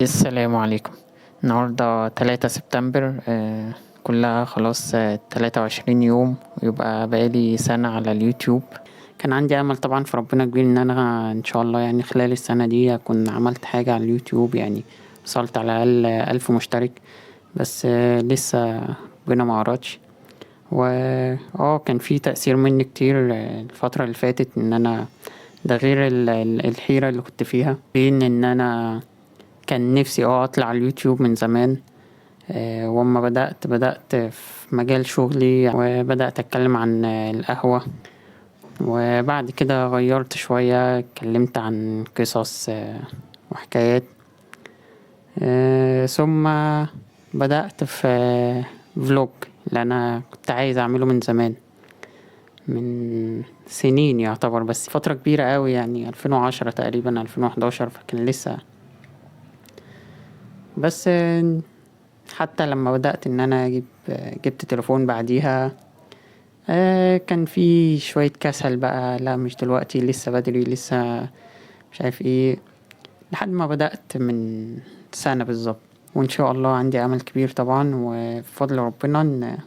السلام عليكم. النهاردة 3 سبتمبر، كلها خلاص، 23 يوم ويبقى بقالي سنة على اليوتيوب. كان عندي أمل طبعا في ربنا كبير إن أنا إن شاء الله خلال السنة دي أكون عملت حاجة على اليوتيوب، وصلت على الأقل 1000 مشترك، بس لسه ربنا مأرادش. و كان في تقصير مني كتير الفترة اللي فاتت، إن أنا ده غير الحيرة اللي كنت فيها بين إن أنا كان نفسي أطلع على اليوتيوب من زمان، وأما بدأت في مجال شغلي وبدأت أتكلم عن القهوة، وبعد كده غيرت شوية اتكلمت عن قصص وحكايات، ثم بدأت في فلوج اللي أنا كنت عايز أعمله من زمان، من سنين يعتبر، بس فترة كبيرة قوي، 2010 تقريبا، 2011، فكان لسه. بس حتى لما بدأت إن أنا جبت تليفون بعديها، كان في شوية كسل بقى، لا مش دلوقتي، لسه بدري، لسه مش عارف ايه، لحد ما بدأت من سنة بالظبط. وإن شاء الله عندي أمل كبير طبعا وبفضل ربنا إن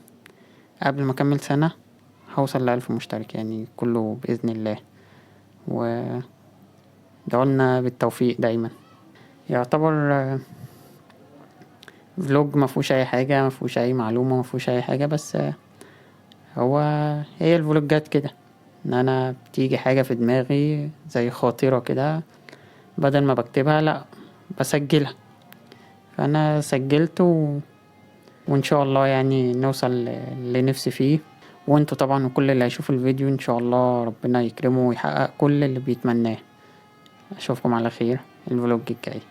قبل ما أكمل سنة هوصل ل1000 مشترك، كله بإذن الله، ودعولنا بالتوفيق دايما. يعتبر فلوج ما فيهوش أي حاجة، ما فيهوش أي معلومة، ما فيهوش أي حاجة، بس هي الفلوجات كده، إن أنا بتيجي حاجة في دماغي زي خاطرة كده، بدل ما بكتبها لأ بسجلها، فأنا سجلت وإن شاء الله نوصل اللي نفسي فيه. وانتوا طبعا وكل اللي هيشوف الفيديو إن شاء الله ربنا يكرمه ويحقق كل اللي بيتمناه. أشوفكم على خير الفلوج الجاي.